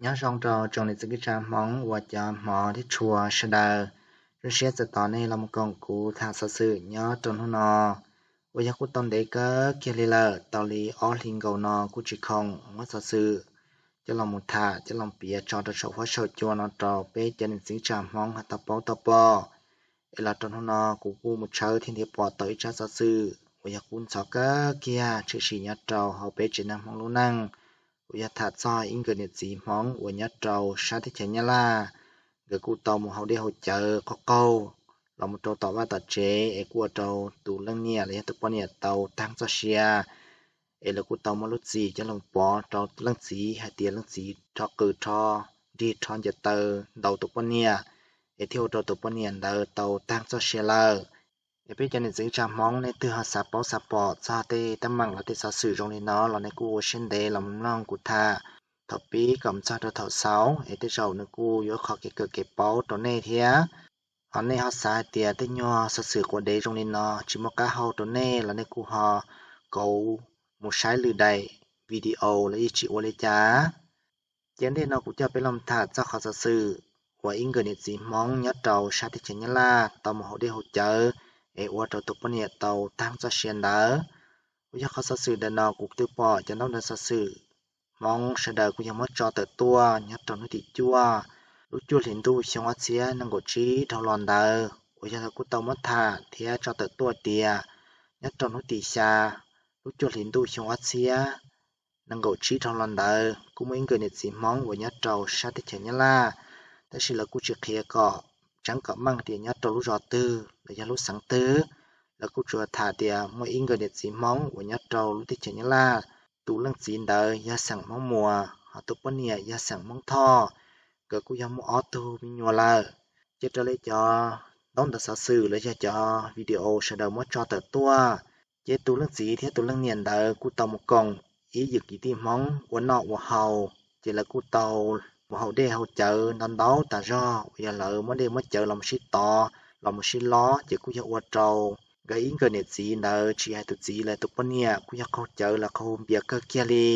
Nyob zoo rau tsoom niam txiv kwv tij Hmoob uas cov hmov thiab tshua sawv daws. Zoo siab txais tos nej los mus koom kuv tham xov xwm nyob rau hnub no, uas yog kuj tau ntev kawg kiag li lawm, tau li ob hlis nkaus no kuj tsis khoom muab xov xwm coj los mus tham coj los piav tso rau saum huab saum cua no rau peb cov niam txiv kwv tij Hmoob ho tau paub tau pom. Es los rau hnub no kuv kuj mus tshawb thiab nrhiav pom tau ib tsab xov xwm uas yog kub ntxhov kawg kiag tshwm sim nyob rau hauv peb tsev neeg Hmoob lub neej, uas yog tham txog ib nkawm niam txiv Hmoob uas nyob rau sab teb chaws Nyab Laj. Nkawd kuj tau mus haus dej haus cawv qaug qaug los mus rau tom vaj tom tsev es kuj ua rau tus leej niam los yog tus poj niam tau tag txoj sia. Es lawv kuj tau muab lub txim coj los pov rau leej txiv hais tias leej txiv rho qws rho nrig rho ncaws taw ntaus tus poj niam, es thiaj ua rau tus poj niam ntawd tau tag txoj sia lawm. Es peb cov niam txiv kwv tij Hmoob nej twg ho xav paub xav pom txog tej teeb meem los tej xov xwm zoo li no los nej kuj ua siab ntev los mloog kuv tham thaum pib kom txog rau thaum xaus, es tej zaum nws kuj yuav qhov kev kawm kev paub rau nej thiab. Ho nej ho xav hais tias tej nyuag xov xwm quav dev zoo li no tsis muaj qab hau rau nej los nej kuj ho kauv mus saib lwm daim video los yeej tsis ua li cas. Ces ntej no kuv coj peb los tham txog qhov xov xwm uas ib nkawm niam txiv Hmoob nyob rau sab teb chaws Nyab Laj tau mus haus dej haus cawv es ua rau tus poj niam tau tag txoj sia ntawd. Uas yog qhov xov xwm ntawm no kuv twb pom cov ntaub ntawv xov xwm Hmoob sawv daws kuj yog muab tso tawm tuaj nyob rau hnub tim cuaj lub cuaj hlis ntuj xyoo ob txhiab nees nkaum tsib dhau los ntawd, uas yog kuj tau muab tham thiab tso tawm tuaj tias nyob rau hnub tim xya lub cuaj hlis ntuj xyoo ob txhiab nees nkaum tsib dhau los ntawd kuj muaj ib nkawm niam txiv Hmoob uas nyob rau sab teb chaws Nyab Laj, tab sis lawv kuj tsis qhia kom tseeb kom meej tias nyob rau lub zos twg los yog lub xeev twg. Lawv kuj tsuas tham tias muaj ib nkawm niam txiv Hmoob uas nyob rau lub teb chaws Nyab Laj, tus leej txiv ntawd yog xeem Hmoob Muas, ho tus poj niam yog xeem Hmoob Thoj. Nkawd kuj yog muaj ob tug me nyuam lawm. Ces raws li cov ntaub ntawv xov xwm los yog cov video sawv daws muab tso tawm tuaj, ces tus leej txiv thiab tus leej niam ntawd kuj tau mus koom ib yim kwv tij Hmoob ua noj ua haus, ces lawv kuj tau mus haus dej haus cawv ntau ntau tas zog, uas yog lawv muab dej muab cawv los mus sib tov los mus sib lob, ces kuj yog ua rau nkawd ib nkawm niam txiv ntawd tsis hais tus txiv los tus poj niam kuj yog qaug cawv los qaug npias kawg kiag li.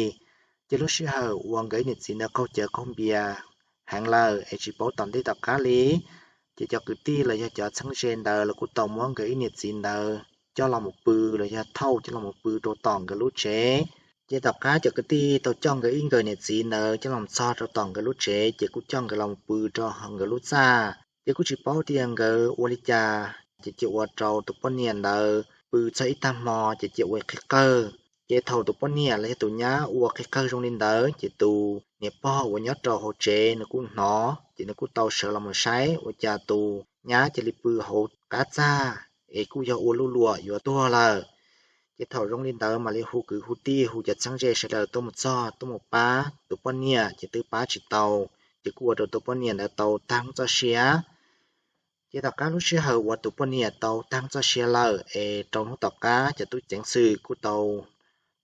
Ces lub sij hawm uas nkawd ib niam txiv ntawd qaug cawv qaug npias heev lawm es tsis paub tom ntej tom qab li, ces cov kwv tij los yog cov txheeb ze ntawd los kuj tau muab nkawd ib niam txiv ntawd coj los mus pw los yog thauj coj los mus pw rau tom nkawd lub tsev. Ces tom qab cov kwv tij tau coj nkawd ib nkawm niam txiv ntawd coj los txog rau tom nkawd lub tsev, ces kuj coj nkawd los mus pw rau hauv nkawd lub txaj. Ces kuj tsis paub tias nkawd ua li cas, ces cia ua rau tus poj niam ntawd pw txog ib tag hmo ces cia ua qhib qawg. Ces thaum tus poj niam los yog tus nyab ua qhib qawg zoo li ntawd, ces tus niam pog uas nyob rau hauv tsev nws kuj hnov, ces nws kuj tau sawv los mus saib ua cas tus nyab cia li pw hauv qab txaj es kuj yog ua luj luam yuav tuag lawm. Ces thaum zoo li ntawd mam li hu kwv hu tij hu cov txheeb ze sawv daws tuaj mus txog tuaj mus pab tus poj niam, ces twb pab tsis tau, ces kuj ua rau tus poj niam ntawd tau tag txoj sia. Ces tom qab lub sij hawm uas tus poj niam tau tag txoj sia lawm es rau hnub tom qab cov tub ceev xwm kuj tau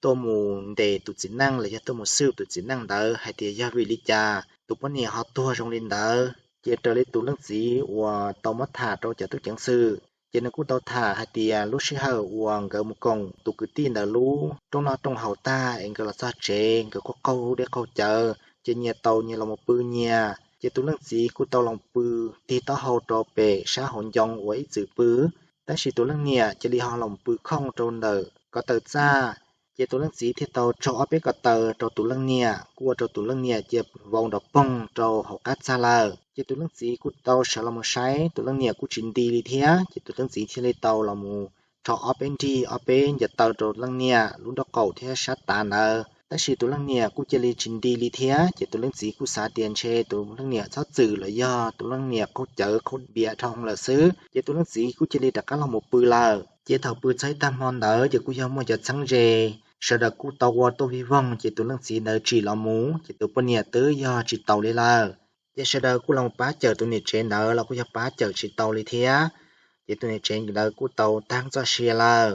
tuaj mus ntes tus txiv neej los yog tuaj mus xwb tus txiv neej ntawd hais tias yog vim li cas tus poj niam ho tuag zoo li ntawd. Ces raws li tus leej txiv uas tau muab tham rau cov tub ceev xwm, ces nws kuj tau tham hais tias lub sij hawm uas nkawd mus koom tus kwv tij ntawd lub rooj noj rooj haus tag es nkawd los txog tsev nkawd kuj qaug dej qaug cawv ces nyias tau nyias los mus pw nyias. Ces tus leej txiv kuj tau los pw tig taub hau rau pem sab hauv ncoo uas ib txwm pw, tab sis tus leej niam cia li ho los pw khooj rau ntawm ko taw txaj. Ces tus leej txiv thiaj tau tso ob peb ko taw rau tus leej niam, kuj ua rau tus leej niam cia vau nrov poog rau hauv qab txaj lawm. Ces tus leej txiv kuj tau sawv los mus saib, tus leej niam kuj tsis nti li thiab. Ces tus leej txiv thiaj li tau los mus rho ob peb nrig ob peb ncaws taw rau leej niam lub nraub qaum thiab sab tav ntawd, tab sis tus leej niam kuj cia li tsis nti li thiab. Ces tus leej txiv kuj xav tias ntshe tus leej niam txhob txwm los yog tus leej niam qaug cawv qaug npias dhau lawm xwb. Ces tus leej txiv kuj cia li rov qab los mus pw lawm. Ces thaum pw txog ib tag hmo ntawd ces kuj yog muaj cov txheeb ze sawv daws kuj tau ua tuaj vij voog, ces tus leej txiv ntawd tsim los mus, ces tus poj niam twb yog tsis taus li lawm. Ces sawv daws kuj los pab cawm tus niam tsev ntawd los kuj yog pab cawm tsis tau li thiab. Ces tus niam tsev ntawd kuj tau tag txoj sia lawm.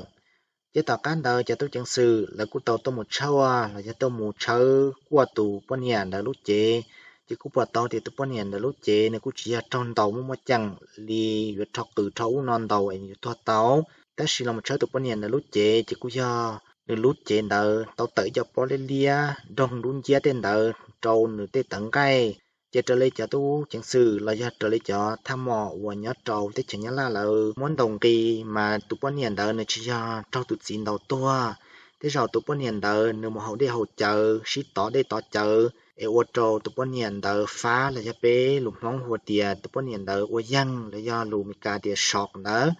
Ces tom qab ntawd cov tub ceev xwm lawv kuj tau tuaj mus tshawb los yog tuaj mus tshawb kuaj tus poj niam ntawd lub cev. Ces kuj pom tau tias tus poj niam ntawd lub cev nws kuj tsis yog raug ntaus muaj muaj ceem li yuav rho qws rho ub no ntaus es yuav tuag tau, tab sis los mus tshawb tus poj niam ntawd lub cev ces kuj yog nws lub cev ntawd tau tawm ib co pob liab liab nroog dub nciab tej ntawd rau nws tej tawv nqaij. Ces raws li cov tub ceev xwm los yog raws li cov thaj mom uas nyob rau teb chaws Nyab Laj lawv muab ntaus nqi, mas tus poj niam ntawd nws tsis yog raug tus txiv ntaus tuag. Tej zaum tus poj niam ntawd nws mus haus dej haus cawv, sib tov dej tov cawv es ua rau tus poj niam ntawd fab, los yog peb lus Hmoob hu tias tus poj niam ntawd ua yeeg, los yog lus Meskas tias shock ntawd,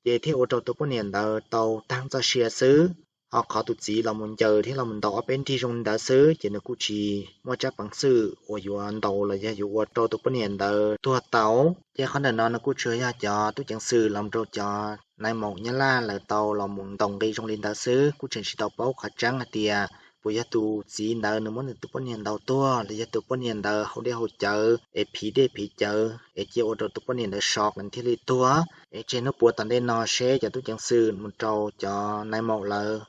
ces thiaj ua rau tus poj niam ntawd tau tag txoj sia xwb. Ho qhov tus txiv los mus ncaws thiab los mus ntaus ob peb nrig zoo li ntawd xwb, ces nws kuj tsis muaj tsab peev xwm uas yuav ntaus los yog yuav ua rau tus poj niam ntawd tuag tau. Ces qhov ntawm no nws kuj tsuas yog cov tub ceev xwm los rau cov nai maum Nyab Laj lawv tau los mus ntaus nqi zoo li ntawd xwb, kuj tseem tsis tau paub qhov tseeb hais tias puas yog tus txiv ntawd nws muab nws tus poj niam ntaus tuag, los yog tus poj niam ntawd haus dej haus cawv es phiv dej phiv cawv es cia ua rau tus poj niam ntawd shock nws thiaj li tuag. Es tseg hnub puav tom ntej no seb cov tub ceev xwm mus rau cov nai maum lawv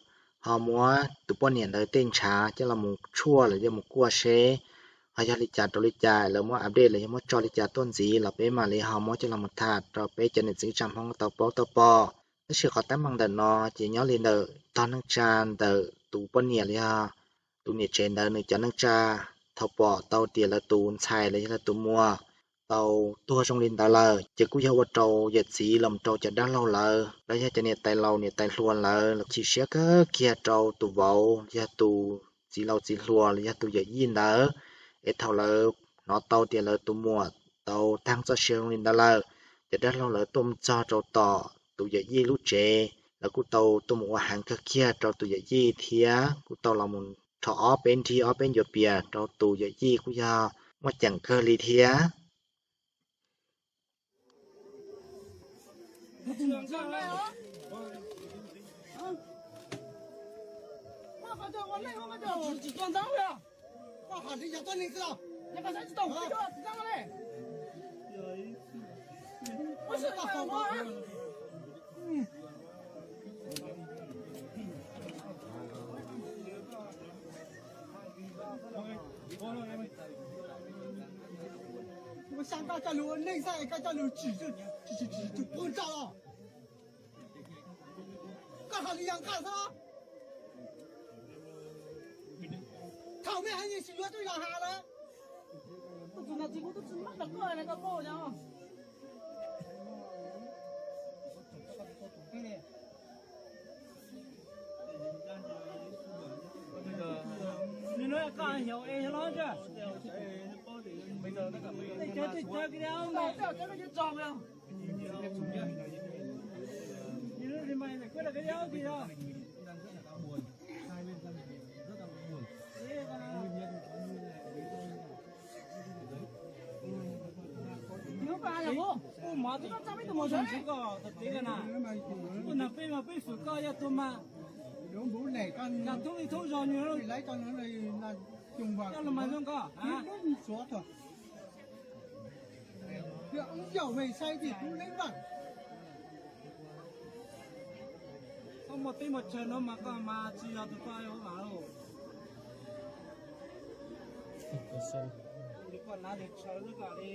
ho muab tus poj niam ntawd tej ntshav coj los mus tshuaj los yog mus kuaj seb ho yog li cas rau li cas, lawv muab update los yog muab tso li cas tuaj ntxiv los peb mam li ho muab coj los mus tham rau peb cov niam txiv tsa Hmoob tau paub tau pom. Tab sis qhov teeb meem ntawm no ces nyob li ntawm tog neej tsa ntawm tus poj niam los yog tus niam tsev ntawd nws cov neej tsa, thaum pom tau tias lawv tus ntxhais los yog lawv tus muam tau tuag zoo li ntawd lawm, ces kuj yog ua rau yawm txiv los rau cov dab laug lawv los yog cov niam tais laus niam tais hluas lawv los chim siab kawg kiag rau tus vauv, yog tus txiv laus txiv hluas los yog tus yawm yij ntawd. Es thaum lawv hnov tau tias lawv tus muam tau tag txoj sia zoo li ntawd lawm, cov dab laug lawv tuaj mus txog rau tom tus yawm yij lub tsev, lawv kuj tau tuaj mus ua heev kawg kiag rau tus yawm yij thiab kuj tau los mus rho ob peb nrig ob peb ncuav pias rau tus yawm yij kuj yog muaj ceem kawg li thiab. Ua xyaa koj coj lug ua neej xwb koj coj lug tsim, tsim, tsim, tsim pub nrauj los. Koj hais li yog nqaj xwb los? Thaum mej hais yeej tsis yuav tuaj yos has lawm. Tus txiv no txiv kuv twb tsis mab rau koj, koj paub os. Ua nag peb mas peb fwm koj yog tus mas, thoob li thoob zog nyuag, coj los mas zoo koj. Txhob muaj teb muaj chaw no mas koj mas tsis yog tus koj ua vam lauj. Koj nav tus chaw koj li.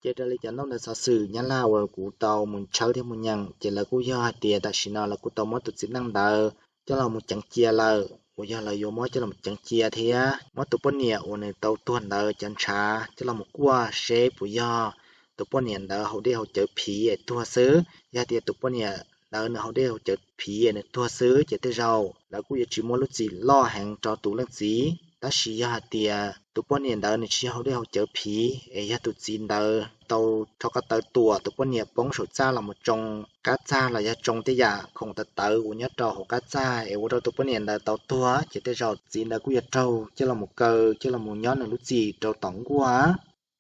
Ces raws li cov ntaub ntawv xov xwm Nyab Laj uas kuv tau mus tshawb thiab mus nyeem, ces lawv kuj yog hais tias tam sim no lawv kuj tau muab tus txiv neej ntawd coj los mus ceev cia lawm, uas yog lawv yuav muab coj los mus ceev cia thiab muab tus poj niam uas nws tau tuag ntawd cov ntshav coj los mus kuaj seb puas yog tus poj niam ntawd haus dej haus cawv phiv es tuag xwb. Yog tias tus poj niam ntawd nws haus dej haus cawv phiv es nws tuag xwb ces tej zaum lawv kuj yuav tsis muab lub txim loj heev rau tus leej txiv. Tab sis yog hais tias tus poj niam ntawd nws tsis yog haus dej haus cawv phiv es yog tus txiv ntawd tau rho ko taw tuam tus poj niam poob saum txaj los mus tsoo qab txag los yog tsoo tej yam khoom tawv tawv uas nyob rau hauv qab txag es ua rau tus poj niam ntawd tau tuag, ces tej zaum txiv ntawd kuj yuav raug coj los mus kaw coj los mus nyob nws lub txim rau tom nkuaj.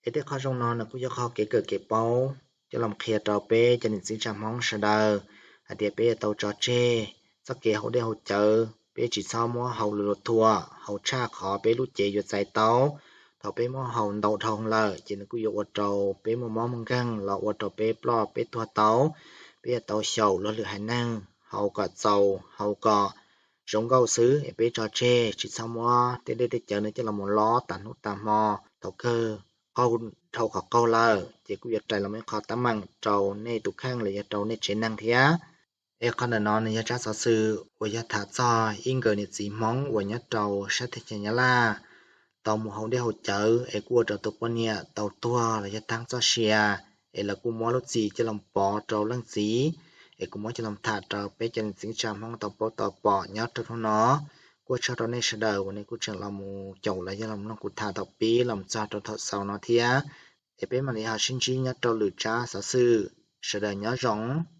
Es tej qhov zoo no nws kuj yog qhov kev kawm kev paub coj los qhia rau peb cov niam txiv tsa Hmoob sawv daws hais tias peb yuav tau tso tseg txoj kev haus dej haus cawv, peb tsis txhob muab haus lus luag thuam, haus tshaj qhov peb lub cev yuav txais tau. Thaum peb muab haus ntau dhau lawm ces nws kuj yuav ua rau peb muaj mob muaj nkeeg los ua rau peb ploj peb tuag tau. Peb yuav tau xyaum luag lwm haiv neeg, haus kom txaus, haus kom zoo nkauj xwb es peb tso tseg tsis txhob muab tej dej tej cawv no coj los mus lob tas hnub tas hmo. Thaum kawg qaug dhau qhov qaug lawm ces kuj yuav rais los ib qho teeb meem rau nej tus kheej los yog rau nej tsev neeg thiab. Es qhov ntawm no nws yog tsab xov xwm uas yog tham txog ib nkawm niam txiv Hmoob uas nyob rau sab teb chaws Nyab Laj tau mus haus dej haus cawv es kuj ua rau tus poj niam tau tuag los yog tag txoj sia, es lawv kuj muab lub txim coj los pov rau leej txiv. Es kuv muab coj los tham rau peb cov niam txiv tsa Hmoob tau paub tau pom nyob rau hnub no. Kuj ua tsaug rau nej sawv daws uas nej kuj tseem los mus caum los yog los mloog kuv tham thaum pib los txog rau thaum xaus no thiab. Es peb mam li ho sib ntsib nyob rau lwm tsab xov xwm. Sawv daws nyob zoo.